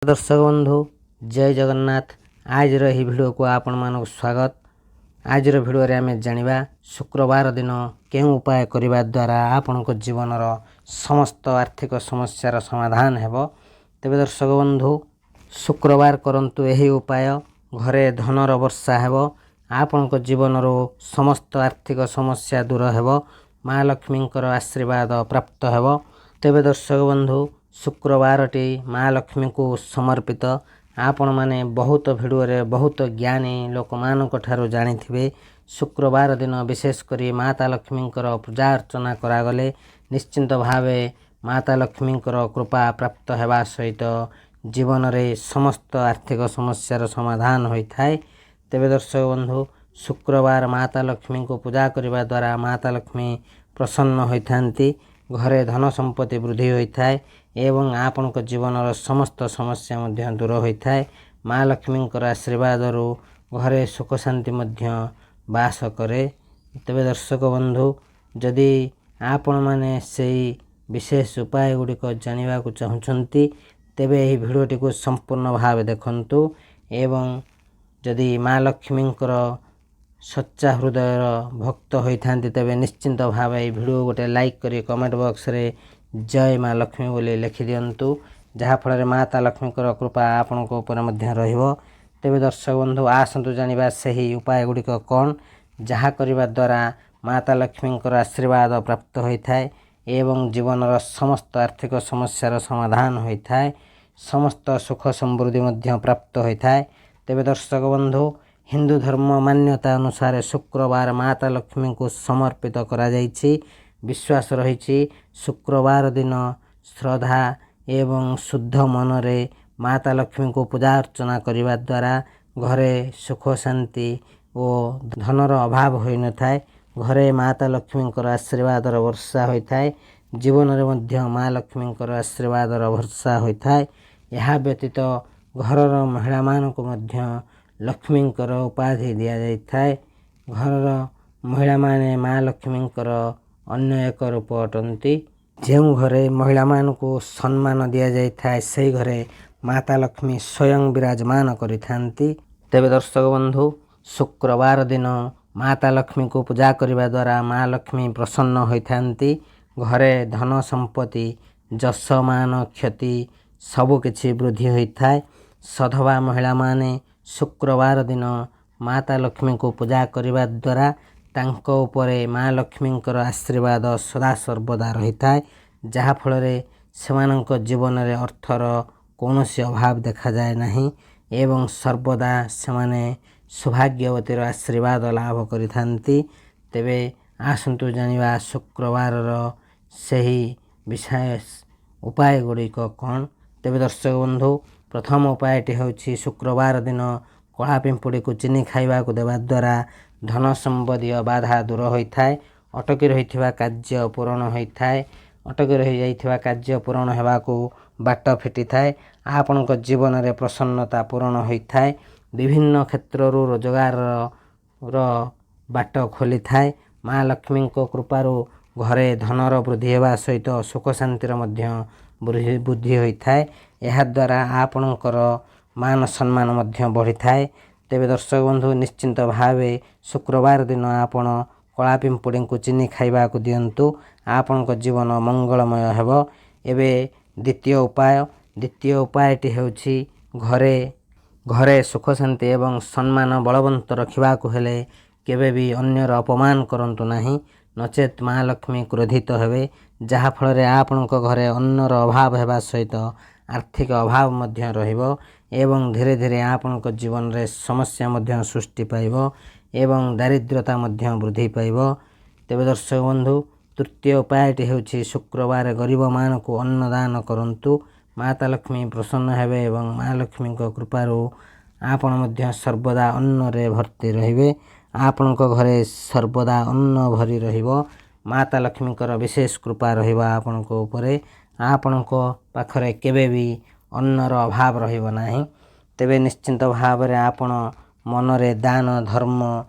ଦର୍ଶକ ବନ୍ଧୁ, ଜୟ ଜଗନ୍ନାଥ। ଆଜିର ଏହି ଭିଡ଼ିଓକୁ ଆପଣମାନଙ୍କୁ ସ୍ୱାଗତ। ଆଜିର ଭିଡ଼ିଓରେ ଆମେ ଜାଣିବା, ଶୁକ୍ରବାର ଦିନ କେଉଁ ଉପାୟ କରିବା ଦ୍ୱାରା ଆପଣଙ୍କ ଜୀବନର ସମସ୍ତ ଆର୍ଥିକ ସମସ୍ୟାର ସମାଧାନ ହେବ। ତେବେ ଦର୍ଶକ ବନ୍ଧୁ, ଶୁକ୍ରବାର କରନ୍ତୁ ଏହି ଉପାୟ, ଘରେ ଧନର ବର୍ଷା ହେବ, ଆପଣଙ୍କ ଜୀବନରୁ ସମସ୍ତ ଆର୍ଥିକ ସମସ୍ୟା ଦୂର ହେବ, ମା ଲକ୍ଷ୍ମୀଙ୍କର ଆଶୀର୍ବାଦ ପ୍ରାପ୍ତ ହେବ। ତେବେ ଦର୍ଶକ ବନ୍ଧୁ, ଶୁକ୍ରବାରଟି ମା ଲକ୍ଷ୍ମୀଙ୍କୁ ସମର୍ପିତ। ଆପଣମାନେ ବହୁତ ଭିଡ଼ିଓରେ ବହୁତ ଜ୍ଞାନୀ ଲୋକମାନଙ୍କ ଠାରୁ ଜାଣିଥିବେ, ଶୁକ୍ରବାର ଦିନ ବିଶେଷ କରି ମାତା ଲକ୍ଷ୍ମୀଙ୍କର ପୂଜା ଅର୍ଚ୍ଚନା କରାଗଲେ ନିଶ୍ଚିନ୍ତ ଭାବେ ମାତା ଲକ୍ଷ୍ମୀଙ୍କର କୃପା ପ୍ରାପ୍ତ ହେବା ସହିତ ଜୀବନରେ ସମସ୍ତ ଆର୍ଥିକ ସମସ୍ୟାର ସମାଧାନ ହୋଇଥାଏ। ତେବେ ଦର୍ଶକ ବନ୍ଧୁ, ଶୁକ୍ରବାର ମାତା ଲକ୍ଷ୍ମୀଙ୍କୁ ପୂଜା କରିବା ଦ୍ୱାରା ମାତା ଲକ୍ଷ୍ମୀ ପ୍ରସନ୍ନ ହୋଇଥାନ୍ତି, ଘରେ ଧନ ସମ୍ପତ୍ତି ବୃଦ୍ଧି ହୋଇଥାଏ ଏବଂ ଆପଣଙ୍କ ଜୀବନର ସମସ୍ତ ସମସ୍ୟା ମଧ୍ୟ ଦୂର ହୋଇଥାଏ। ମା ଲକ୍ଷ୍ମୀଙ୍କର ଆଶୀର୍ବାଦରୁ ଘରେ ସୁଖ ଶାନ୍ତି ମଧ୍ୟ ବାସ କରେ। ତେବେ ଦର୍ଶକ ବନ୍ଧୁ, ଯଦି ଆପଣମାନେ ସେଇ ବିଶେଷ ଉପାୟ ଗୁଡ଼ିକ ଜାଣିବାକୁ ଚାହୁଁଛନ୍ତି, ତେବେ ଏହି ଭିଡ଼ିଓଟିକୁ ସମ୍ପୂର୍ଣ୍ଣ ଭାବେ ଦେଖନ୍ତୁ ଏବଂ ଯଦି ମା ଲକ୍ଷ୍ମୀଙ୍କର ସଚ୍ଚା ହୃଦୟର ଭକ୍ତ ହୋଇଥାନ୍ତି, ତେବେ ନିଶ୍ଚିନ୍ତ ଭାବେ ଏହି ଭିଡ଼ିଓ ଗୋଟେ ଲାଇକ୍ କରି କମେଣ୍ଟ ବକ୍ସରେ ଜୟ ମା ଲକ୍ଷ୍ମୀ ବୋଲି ଲେଖିଦିଅନ୍ତୁ, ଯାହାଫଳରେ ମାତା ଲକ୍ଷ୍ମୀଙ୍କର କୃପା ଆପଣଙ୍କ ଉପରେ ମଧ୍ୟ ରହିବ। ତେବେ ଦର୍ଶକ ବନ୍ଧୁ, ଆସନ୍ତୁ ଜାଣିବା ସେହି ଉପାୟ ଗୁଡ଼ିକ କ'ଣ, ଯାହା କରିବା ଦ୍ୱାରା ମାତା ଲକ୍ଷ୍ମୀଙ୍କର ଆଶୀର୍ବାଦ ପ୍ରାପ୍ତ ହୋଇଥାଏ ଏବଂ ଜୀବନର ସମସ୍ତ ଆର୍ଥିକ ସମସ୍ୟାର ସମାଧାନ ହୋଇଥାଏ, ସମସ୍ତ ସୁଖ ସମୃଦ୍ଧି ମଧ୍ୟ ପ୍ରାପ୍ତ ହୋଇଥାଏ। ତେବେ ଦର୍ଶକ ବନ୍ଧୁ, ହିନ୍ଦୁ ଧର୍ମ ମାନ୍ୟତା ଅନୁସାରେ ଶୁକ୍ରବାର ମାତା ଲକ୍ଷ୍ମୀଙ୍କୁ ସମର୍ପିତ କରାଯାଇଛି। ବିଶ୍ୱାସ ରହିଛି, ଶୁକ୍ରବାର ଦିନ ଶ୍ରଦ୍ଧା ଏବଂ ଶୁଦ୍ଧ ମନରେ ମାତା ଲକ୍ଷ୍ମୀଙ୍କୁ ପୂଜା ଅର୍ଚ୍ଚନା କରିବା ଦ୍ୱାରା ଘରେ ସୁଖ ଶାନ୍ତି ଓ ଧନର ଅଭାବ ହୋଇନଥାଏ। ଘରେ ମାତା ଲକ୍ଷ୍ମୀଙ୍କର ଆଶୀର୍ବାଦର ବର୍ଷା ହୋଇଥାଏ। ଜୀବନରେ ମଧ୍ୟ ମା ଲକ୍ଷ୍ମୀଙ୍କର ଆଶୀର୍ବାଦର ବର୍ଷା ହୋଇଥାଏ। ଏହା ବ୍ୟତୀତ ଘରର ମହିଳାମାନଙ୍କୁ ମଧ୍ୟ ଲକ୍ଷ୍ମୀଙ୍କର ଉପାଧି ଦିଆଯାଇଥାଏ। ଘରର ମହିଳାମାନେ ମା ଲକ୍ଷ୍ମୀଙ୍କର ଅନ୍ୟ ଏକ ରୂପ ଅଟନ୍ତି। ଯେଉଁ ଘରେ ମହିଳାମାନଙ୍କୁ ସମ୍ମାନ ଦିଆଯାଇଥାଏ, ସେହି ଘରେ ମାତା ଲକ୍ଷ୍ମୀ ସ୍ୱୟଂ ବିରାଜମାନ କରିଥାନ୍ତି। ତେବେ ଦର୍ଶକ ବନ୍ଧୁ, ଶୁକ୍ରବାର ଦିନ ମାତା ଲକ୍ଷ୍ମୀଙ୍କୁ ପୂଜା କରିବା ଦ୍ୱାରା ମା ଲକ୍ଷ୍ମୀ ପ୍ରସନ୍ନ ହୋଇଥାନ୍ତି। ଘରେ ଧନ ସମ୍ପତ୍ତି, ଯଶ, ମାନ, ଖ୍ୟାତି ସବୁକିଛି ବୃଦ୍ଧି ହୋଇଥାଏ। ସଧବା ମହିଳାମାନେ ଶୁକ୍ରବାର ଦିନ ମାତା ଲକ୍ଷ୍ମୀଙ୍କୁ ପୂଜା କରିବା ଦ୍ୱାରା ତାଙ୍କ ଉପରେ ମା ଲକ୍ଷ୍ମୀଙ୍କର ଆଶୀର୍ବାଦ ସଦାସର୍ବଦା ରହିଥାଏ, ଯାହାଫଳରେ ସେମାନଙ୍କ ଜୀବନରେ ଅର୍ଥର କୌଣସି ଅଭାବ ଦେଖାଯାଏ ନାହିଁ ଏବଂ ସର୍ବଦା ସେମାନେ ସୌଭାଗ୍ୟବତୀର ଆଶୀର୍ବାଦ ଲାଭ କରିଥାନ୍ତି। ତେବେ ଆସନ୍ତୁ ଜାଣିବା ଶୁକ୍ରବାରର ସେହି ବିଶେଷ ଉପାୟ ଗୁଡ଼ିକ କ'ଣ। ତେବେ ଦର୍ଶକ ବନ୍ଧୁ, ପ୍ରଥମ ଉପାୟଟି ହେଉଛି, ଶୁକ୍ରବାର ଦିନ କଳା ପିମ୍ପୁଡ଼ିକୁ ଚିନି ଖାଇବାକୁ ଦେବା ଦ୍ୱାରା ଧନ ସମ୍ବନ୍ଧୀୟ ବାଧା ଦୂର ହୋଇଥାଏ, ଅଟକି ରହିଥିବା କାର୍ଯ୍ୟ ପୂରଣ ହୋଇଥାଏ, ଅଟକି ରହିଯାଇଥିବା କାର୍ଯ୍ୟ ପୂରଣ ହେବାକୁ ବାଟ ଫିଟିଥାଏ, ଆପଣଙ୍କ ଜୀବନରେ ପ୍ରସନ୍ନତା ପୂରଣ ହୋଇଥାଏ, ବିଭିନ୍ନ କ୍ଷେତ୍ରରୁ ରୋଜଗାରର ବାଟ ଖୋଲିଥାଏ। ମା ଲକ୍ଷ୍ମୀଙ୍କ କୃପାରୁ ଘରେ ଧନର ବୃଦ୍ଧି ହେବା ସହିତ ସୁଖ ଶାନ୍ତିର ମଧ୍ୟ ବୃଦ୍ଧି ହୋଇଥାଏ। ଏହାଦ୍ୱାରା ଆପଣଙ୍କର ମାନ ସମ୍ମାନ ମଧ୍ୟ ବଢ଼ିଥାଏ। ତେବେ ଦର୍ଶକ ବନ୍ଧୁ, ନିଶ୍ଚିନ୍ତ ଭାବେ ଶୁକ୍ରବାର ଦିନ ଆପଣ କଳା ପିମ୍ପୁଡ଼ିଙ୍କୁ ଚିନି ଖାଇବାକୁ ଦିଅନ୍ତୁ, ଆପଣଙ୍କ ଜୀବନ ମଙ୍ଗଳମୟ ହେବ। ଏବେ ଦ୍ୱିତୀୟ ଉପାୟ। ଦ୍ୱିତୀୟ ଉପାୟଟି ହେଉଛି, ଘରେ ସୁଖ ଶାନ୍ତି ଏବଂ ସମ୍ମାନ ବଳବନ୍ତ ରଖିବାକୁ ହେଲେ କେବେ ବି ଅନ୍ୟର ଅପମାନ କରନ୍ତୁ ନାହିଁ, ନଚେତ୍ ମା ଲକ୍ଷ୍ମୀ କ୍ରୋଧିତ ହେବେ, ଯାହାଫଳରେ ଆପଣଙ୍କ ଘରେ ଅନ୍ନର ଅଭାବ ହେବା ସହିତ ଆର୍ଥିକ ଅଭାବ ମଧ୍ୟ ରହିବ ଏବଂ ଧୀରେ ଧୀରେ ଆପଣଙ୍କ ଜୀବନରେ ସମସ୍ୟା ମଧ୍ୟ ସୃଷ୍ଟି ପାଇବ ଏବଂ ଦାରିଦ୍ର୍ୟତା ମଧ୍ୟ ବୃଦ୍ଧି ପାଇବ। ତେବେ ଦର୍ଶକ ବନ୍ଧୁ, ତୃତୀୟ ଉପାୟଟି ହେଉଛି, ଶୁକ୍ରବାର ଗରିବମାନଙ୍କୁ ଅନ୍ନଦାନ କରନ୍ତୁ, ମାତା ଲକ୍ଷ୍ମୀ ପ୍ରସନ୍ନ ହେବେ ଏବଂ ମା ଲକ୍ଷ୍ମୀଙ୍କ କୃପାରୁ ଆପଣ ମଧ୍ୟ ସର୍ବଦା ଅନ୍ନରେ ଭର୍ତ୍ତି ରହିବେ। ଆପଣଙ୍କ ଘରେ ସର୍ବଦା ଅନ୍ନ ଭରି ରହିବ। ମାତା ଲକ୍ଷ୍ମୀଙ୍କର ବିଶେଷ କୃପା ରହିବ ଆପଣଙ୍କ ଉପରେ। ଆପଣଙ୍କ ପାଖରେ କେବେ ବି ଅନ୍ନର ଅଭାବ ରହିବ ନାହିଁ। ତେବେ ନିଶ୍ଚିନ୍ତ ଭାବରେ ଆପଣ ମନରେ ଦାନ ଧର୍ମ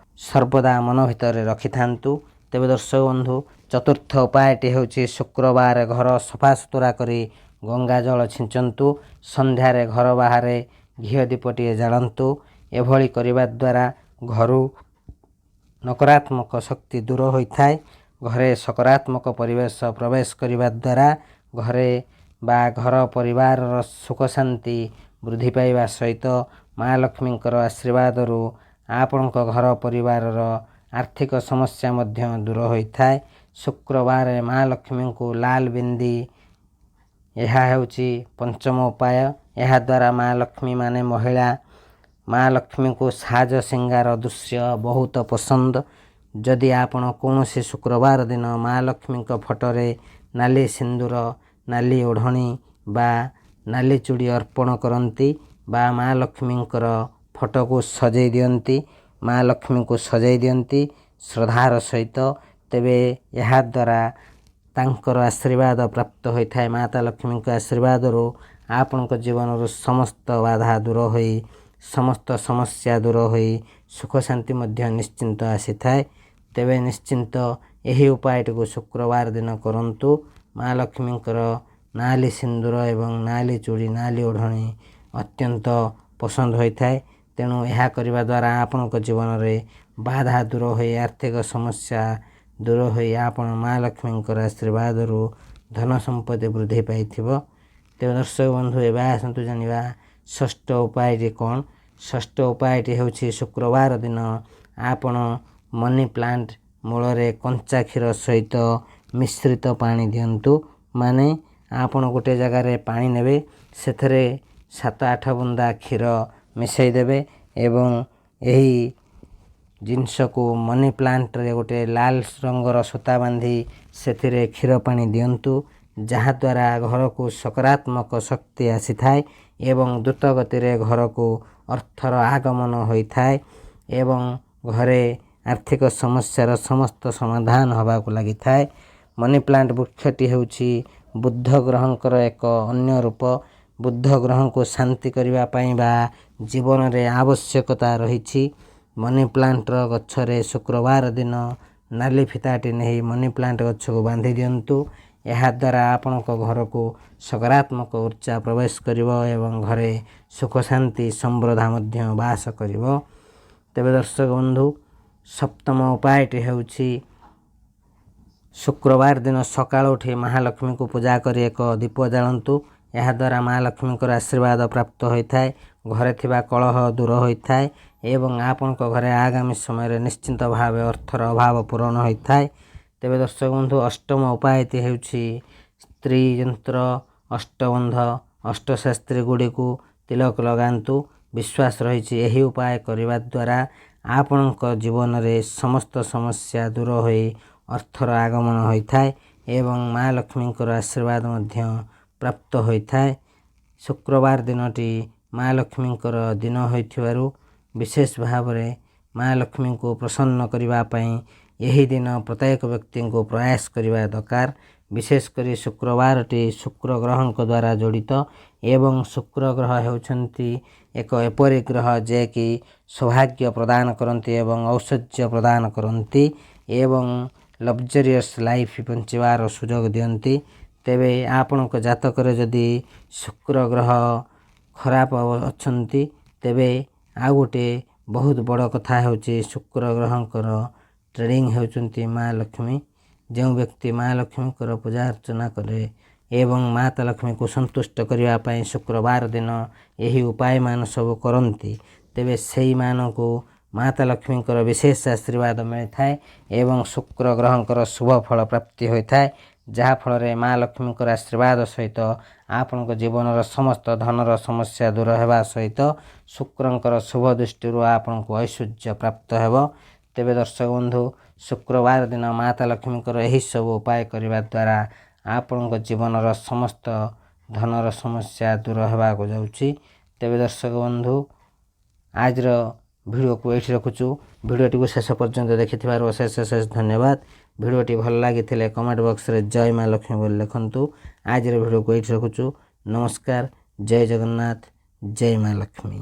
ସର୍ବଦା ମନ ଭିତରେ ରଖିଥାନ୍ତୁ। ତେବେ ଦର୍ଶକ ବନ୍ଧୁ, ଚତୁର୍ଥ ଉପାୟଟି ହେଉଛି, ଶୁକ୍ରବାର ଘର ସଫାସୁତୁରା କରି ଗଙ୍ଗା ଜଳ ଛିଞ୍ଚନ୍ତୁ। ସନ୍ଧ୍ୟାରେ ଘର ବାହାରେ ଘିଅ ଦୀପଟିଏ ଜାଳନ୍ତୁ। ଏଭଳି କରିବା ଦ୍ୱାରା ଘରୁ ନକାରାତ୍ମକ ଶକ୍ତି ଦୂର ହୋଇଥାଏ। ଘରେ ସକାରାତ୍ମକ ପରିବେଶ ପ୍ରବେଶ କରିବା ଦ୍ୱାରା ଘରେ ବା ଘର ପରିବାରର ସୁଖ ଶାନ୍ତି ବୃଦ୍ଧି ପାଇବା ସହିତ ମା ଲକ୍ଷ୍ମୀଙ୍କର ଆଶୀର୍ବାଦରୁ ଆପଣଙ୍କ ଘର ପରିବାରର ଆର୍ଥିକ ସମସ୍ୟା ମଧ୍ୟ ଦୂର ହୋଇଥାଏ। ଶୁକ୍ରବାର ମା ଲକ୍ଷ୍ମୀଙ୍କୁ ଲାଲ ବିନ୍ଦି, ଏହା ହେଉଛି ପଞ୍ଚମ ଉପାୟ। ଏହାଦ୍ୱାରା ମା ଲକ୍ଷ୍ମୀ ମାନେ ମହିଳା ମା ଲକ୍ଷ୍ମୀଙ୍କୁ ସାଜ ସିଙ୍ଗାର ଦୃଶ୍ୟ ବହୁତ ପସନ୍ଦ। ଯଦି ଆପଣ କୌଣସି ଶୁକ୍ରବାର ଦିନ ମା ଲକ୍ଷ୍ମୀଙ୍କ ଫଟୋରେ ନାଲି ସିନ୍ଦୁର, ନାଲି ଓଢ଼ଣୀ ବା ନାଲି ଚୁଡ଼ି ଅର୍ପଣ କରନ୍ତି ବା ମା ଲକ୍ଷ୍ମୀଙ୍କର ଫଟୋକୁ ସଜେଇ ଦିଅନ୍ତି, ମା ଲକ୍ଷ୍ମୀଙ୍କୁ ସଜେଇ ଦିଅନ୍ତି ଶ୍ରଦ୍ଧାର ସହିତ, ତେବେ ଏହାଦ୍ୱାରା ତାଙ୍କର ଆଶୀର୍ବାଦ ପ୍ରାପ୍ତ ହୋଇଥାଏ। ମାତା ଲକ୍ଷ୍ମୀଙ୍କ ଆଶୀର୍ବାଦରୁ ଆପଣଙ୍କ ଜୀବନରୁ ସମସ୍ତ ବାଧା ଦୂର ହୋଇ, ସମସ୍ତ ସମସ୍ୟା ଦୂର ହୋଇ ସୁଖ ଶାନ୍ତି ମଧ୍ୟ ନିଶ୍ଚିନ୍ତ ଆସିଥାଏ। ତେବେ ନିଶ୍ଚିନ୍ତ ଏହି ଉପାୟଟିକୁ ଶୁକ୍ରବାର ଦିନ କରନ୍ତୁ। ମା ଲକ୍ଷ୍ମୀଙ୍କର ନାଲି ସିନ୍ଦୁର ଏବଂ ନାଲି ଚୁଡ଼ି, ନାଲି ଓଢ଼ଣୀ ଅତ୍ୟନ୍ତ ପସନ୍ଦ ହୋଇଥାଏ। ତେଣୁ ଏହା କରିବା ଦ୍ୱାରା ଆପଣଙ୍କ ଜୀବନରେ ବାଧା ଦୂର ହୋଇ, ଆର୍ଥିକ ସମସ୍ୟା ଦୂର ହୋଇ ଆପଣ ମା ଲକ୍ଷ୍ମୀଙ୍କର ଆଶୀର୍ବାଦରୁ ଧନ ସମ୍ପତ୍ତି ବୃଦ୍ଧି ପାଇଥିବ। ତେବେ ଦର୍ଶକ ବନ୍ଧୁ, ଏବେ ଆସନ୍ତୁ ଜାଣିବା ଷଷ୍ଠ ଉପାୟଟି କ'ଣ। ଷଷ୍ଠ ଉପାୟଟି ହେଉଛି ଶୁକ୍ରବାର ଦିନ ଆପଣ ମନି ପ୍ଲାଣ୍ଟ ମୂଳରେ କଞ୍ଚା କ୍ଷୀର ସହିତ ମିଶ୍ରିତ ପାଣି ଦିଅନ୍ତୁ। ମାନେ ଆପଣ ଗୋଟେ ଜାଗାରେ ପାଣି ନେବେ, ସେଥିରେ 7-8 ବୁନ୍ଦା କ୍ଷୀର ମିଶାଇ ଦେବେ ଏବଂ ଏହି ଜିନିଷକୁ ମନି ପ୍ଲାଣ୍ଟରେ ଗୋଟେ ଲାଲ ରଙ୍ଗର ସୂତା ବାନ୍ଧି ସେଥିରେ କ୍ଷୀର ପାଣି ଦିଅନ୍ତୁ, ଯାହାଦ୍ୱାରା ଘରକୁ ସକାରାତ୍ମକ ଶକ୍ତି ଆସିଥାଏ ଏବଂ ଦ୍ରୁତ ଗତିରେ ଘରକୁ ଅର୍ଥର ଆଗମନ ହୋଇଥାଏ ଏବଂ ଘରେ ଆର୍ଥିକ ସମସ୍ୟାର ସମସ୍ତ ସମାଧାନ ହେବାକୁ ଲାଗିଥାଏ। ମନି ପ୍ଲାଣ୍ଟ ବୃକ୍ଷଟି ହେଉଛି ବୁଧ ଗ୍ରହଙ୍କର ଏକ ଅନ୍ୟ ରୂପ। ବୁଧ ଗ୍ରହଙ୍କୁ ଶାନ୍ତି କରିବା ପାଇଁ ବା ଜୀବନରେ ଆବଶ୍ୟକତା ରହିଛି। ମନି ପ୍ଲାଣ୍ଟର ଗଛରେ ଶୁକ୍ରବାର ଦିନ ନାଲି ଫିତାଟି ନେଇ ମନି ପ୍ଲାଣ୍ଟ ଗଛକୁ ବାନ୍ଧି ଦିଅନ୍ତୁ। ଏହାଦ୍ୱାରା ଆପଣଙ୍କ ଘରକୁ ସକାରାତ୍ମକ ଉର୍ଜା ପ୍ରବେଶ କରିବ ଏବଂ ଘରେ ସୁଖ ଶାନ୍ତି ସମୃଦ୍ଧା ମଧ୍ୟ ବାସ କରିବ। ତେବେ ଦର୍ଶକ ବନ୍ଧୁ, ସପ୍ତମ ଉପାୟଟି ହେଉଛି ଶୁକ୍ରବାର ଦିନ ସକାଳୁ ଉଠି ମହାଲକ୍ଷ୍ମୀଙ୍କୁ ପୂଜା କରି ଏକ ଦୀପ ଜାଳନ୍ତୁ। ଏହାଦ୍ୱାରା ମା ଲକ୍ଷ୍ମୀଙ୍କର ଆଶୀର୍ବାଦ ପ୍ରାପ୍ତ ହୋଇଥାଏ, ଘରେ ଥିବା କଳହ ଦୂର ହୋଇଥାଏ ଏବଂ ଆପଣଙ୍କ ଘରେ ଆଗାମୀ ସମୟରେ ନିଶ୍ଚିନ୍ତ ଭାବେ ଅର୍ଥର ଅଭାବ ପୂରଣ ହୋଇଥାଏ। ତେବେ ଦର୍ଶକ ବନ୍ଧୁ, ଅଷ୍ଟମ ଉପାୟଟି ହେଉଛି ସ୍ତ୍ରୀ ଯନ୍ତ୍ର, ଅଷ୍ଟବନ୍ଧ, ଅଷ୍ଟଶାସ୍ତ୍ରୀ ଗୁଡ଼ିକୁ ତିଲକ ଲଗାନ୍ତୁ। ବିଶ୍ୱାସ ରହିଛି ଏହି ଉପାୟ କରିବା ଦ୍ୱାରା ଆପଣଙ୍କ ଜୀବନରେ ସମସ୍ତ ସମସ୍ୟା ଦୂର ହୋଇ ଅର୍ଥର ଆଗମନ ହୋଇଥାଏ ଏବଂ ମା ଲକ୍ଷ୍ମୀଙ୍କର ଆଶୀର୍ବାଦ ମଧ୍ୟ ପ୍ରାପ୍ତ ହୋଇଥାଏ। ଶୁକ୍ରବାର ଦିନଟି ମା ଲକ୍ଷ୍ମୀଙ୍କର ଦିନ ହୋଇଥିବାରୁ ବିଶେଷ ଭାବରେ ମା ଲକ୍ଷ୍ମୀଙ୍କୁ ପ୍ରସନ୍ନ କରିବା ପାଇଁ ଏହି ଦିନ ପ୍ରତ୍ୟେକ ବ୍ୟକ୍ତିଙ୍କୁ ପ୍ରୟାସ କରିବା ଦରକାର। ବିଶେଷ କରି ଶୁକ୍ରବାରଟି ଶୁକ୍ର ଗ୍ରହଙ୍କ ଦ୍ୱାରା ଜଡ଼ିତ ଏବଂ ଶୁକ୍ର ଗ୍ରହ ହେଉଛନ୍ତି ଏକ ଏପରି ଗ୍ରହ ଯେ କି ସୌଭାଗ୍ୟ ପ୍ରଦାନ କରନ୍ତି ଏବଂ ଐଶ୍ୱର୍ଯ୍ୟ ପ୍ରଦାନ କରନ୍ତି ଏବଂ ଲକ୍ଜରିୟସ୍ ଲାଇଫ୍ ବଞ୍ଚିବାର ସୁଯୋଗ ଦିଅନ୍ତି। ତେବେ ଆପଣଙ୍କ ଜାତକରେ ଯଦି ଶୁକ୍ର ଗ୍ରହ ଖରାପ ଅଛନ୍ତି, ତେବେ ଆଉ ଗୋଟିଏ ବହୁତ ବଡ଼ କଥା ହେଉଛି ଶୁକ୍ର ଗ୍ରହଙ୍କର ଟ୍ରେଡ଼ିଂ ହେଉଛନ୍ତି ମା ଲକ୍ଷ୍ମୀ। ଯେଉଁ ବ୍ୟକ୍ତି ମା ଲକ୍ଷ୍ମୀଙ୍କର ପୂଜା ଅର୍ଚ୍ଚନା କରେ ଏବଂ ମାତା ଲକ୍ଷ୍ମୀଙ୍କୁ ସନ୍ତୁଷ୍ଟ କରିବା ପାଇଁ ଶୁକ୍ରବାର ଦିନ ଏହି ଉପାୟମାନ ସବୁ କରନ୍ତି, ତେବେ ସେଇମାନଙ୍କୁ ମାତା ଲକ୍ଷ୍ମୀଙ୍କର ବିଶେଷ ଆଶୀର୍ବାଦ ମିଳିଥାଏ ଏବଂ ଶୁକ୍ର ଗ୍ରହଙ୍କର ଶୁଭ ଫଳ ପ୍ରାପ୍ତି ହୋଇଥାଏ, ଯାହାଫଳରେ ମା ଲକ୍ଷ୍ମୀଙ୍କର ଆଶୀର୍ବାଦ ସହିତ ଆପଣଙ୍କ ଜୀବନର ସମସ୍ତ ଧନର ସମସ୍ୟା ଦୂର ହେବା ସହିତ ଶୁକ୍ରଙ୍କର ଶୁଭ ଦୃଷ୍ଟିରୁ ଆପଣଙ୍କୁ ଐଶ୍ୱର୍ଯ୍ୟ ପ୍ରାପ୍ତ ହେବ। ତେବେ ଦର୍ଶକ ବନ୍ଧୁ, ଶୁକ୍ରବାର ଦିନ ମାତା ଲକ୍ଷ୍ମୀଙ୍କର ଏହିସବୁ ଉପାୟ କରିବା ଦ୍ୱାରା ଆପଣଙ୍କ ଜୀବନର ସମସ୍ତ ଧନର ସମସ୍ୟା ଦୂର ହେବାକୁ ଯାଉଛି। ତେବେ ଦର୍ଶକ ବନ୍ଧୁ, ଆଜିର ଭିଡ଼ିଓକୁ ଏଇଠି ରଖୁଛୁ। ଭିଡ଼ିଓଟିକୁ ଶେଷ ପର୍ଯ୍ୟନ୍ତ ଦେଖିଥିବାରୁ ଅଶେଷ ଅଶେଷ ଧନ୍ୟବାଦ। ଭିଡ଼ିଓଟି ଭଲ ଲାଗିଥିଲେ କମେଣ୍ଟ ବକ୍ସରେ ଜୟ ମା ଲକ୍ଷ୍ମୀ ବୋଲି ଲେଖନ୍ତୁ। ଆଜିର ଭିଡ଼ିଓକୁ ଏଇଠି ରଖୁଛୁ। ନମସ୍କାର, ଜୟ ଜଗନ୍ନାଥ, ଜୟ ମା ଲକ୍ଷ୍ମୀ।